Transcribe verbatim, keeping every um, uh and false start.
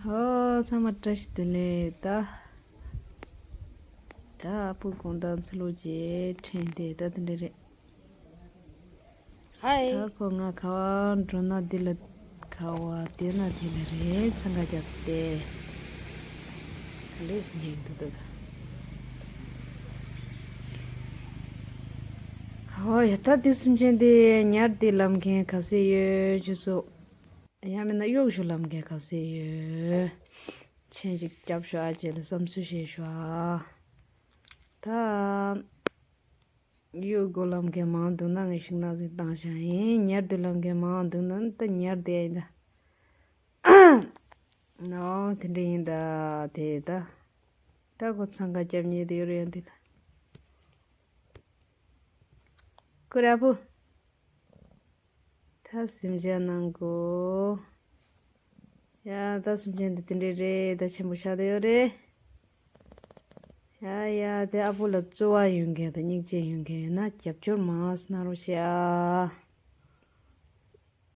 ཧོ། ཚང་མ་བཀྲ་ཤིས་བདེ་ལེགས། ད་ད་ཨ་ཕོ་དགོང་དག་ཚུར་ལོག་རྗེས་དྲན་ཏེ་ད་དེ་འདྲ་རེད། ཧའི། ད་ཁོ་ང་ག་བ་འགྲོ་ན་འདི་ལ། ག་བ་བསྡད་ན་དེ་ལ་རེད། འཚང་ཁ་རྒྱག་ཚུལ་ཏེ། ག་ལེ་སི་འགྲིག་འདུག་ད་ད། ཧོ་ཡ། ད་འདི་སེམས་ཅན་འདི་ཉར་འདི་ལབ་མཁན་ག་ཚད་ཡོད་ཅེས་སོ། ཡང་མིན་ན་གཡོག་ཞུ་ལབ་མཁན་ག་ཚད་ཡོད། མཆན་ཅིག་རྒྱབ་ཤོག་ཨ། རྗེས་ལ་བསམ་ཚུལ་བཤད་ཤོག་ཨ། ད་གཡོག་དགོས་ལབ་མཁན་མང་འདུག་ན་ངས་ཤིང་ནགས་ཟིག་བཏང་བཞག་ཡིན། ཉར་འདུག་ལབ་མཁན་མང་འདུག་ན་ད་ཉར་བསྡད་ཡིན་ད། ཨོ་དེ་འདྲ་ཡིན་ད། དེ་ད། ད་ཁོ་འཚང་ཁ་རྒྱབ་ཉེ་དུ་ཡོད་རེད་ཡང་དེ་ལ། ཁོ་ར་ཕུ། ད་སེམས་ཅན་ནང་གོ། ཡ་ད་སེམས་ཅན་འདི་དེ་འདྲས་རེད། ད་ཆེན་པོ་ཆགས་བསྡད་ཡོད་རེད། ཡ་ཡ་དེ་ཨ་ཕོ་ལ་བརྩེ་བ་ཡོད་མཁན་དང་སྙིང་རྗེ་ཡོད་མཁན་ཡོད་ན་རྒྱབ་སྐྱོར་མང་ཙམ་གནང་རོགས་བྱེད་ཨ།